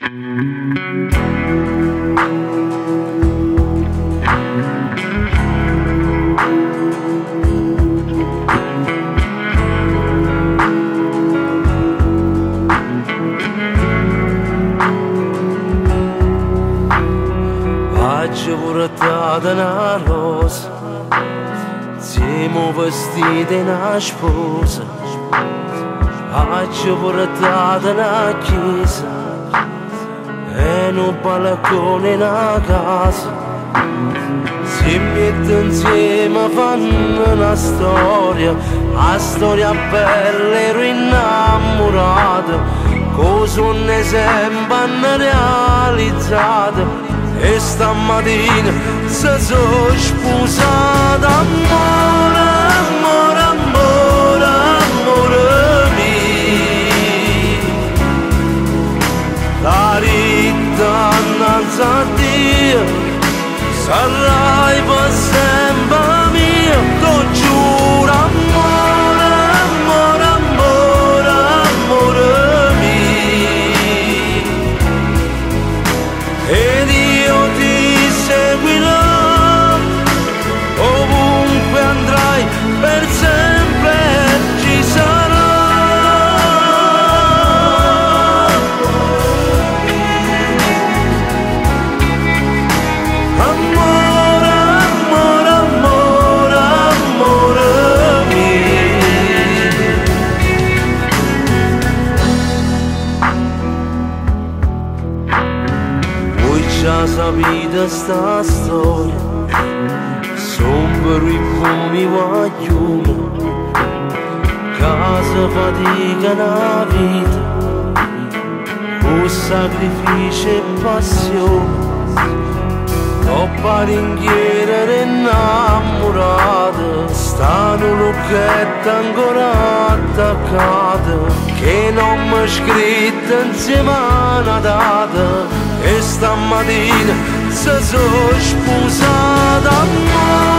Aggio purtat 'na rosa, 'nzieme 'o vestito 'e 'na sposa. Aggio purtat 'na chiesa e nu balcone 'e 'na casa. Si 'e miette 'nzieme fanno 'na storia, 'a storia bella 'e duje 'nnammurate, cu 'o suonno 'e sempe hanno realizzato. E stammatina se so' spusate. Ammore, ammore, ammore, ammore mio. L'ha ditto annanze a Dio, sarrai pe' sempe 'a mia, t' 'o giuro. Ammore, ammore, ammore, ammore mio. Ed io ti seguirò ovunque andrai, per sempre ci sarò. Ammore, ammore, ammore, ammore mio. Voi già sapete sta storia, son due buoni guaglioni, ca se faticano 'a vita, cu sacrificio e passione. Ngopp' 'a ringhiera d' 'e 'nnammurate sta nu lucchetto ancora attaccato, cu 'o nomme scritto 'nzieme a 'na data. E stammatina se so' spusate. Ammore.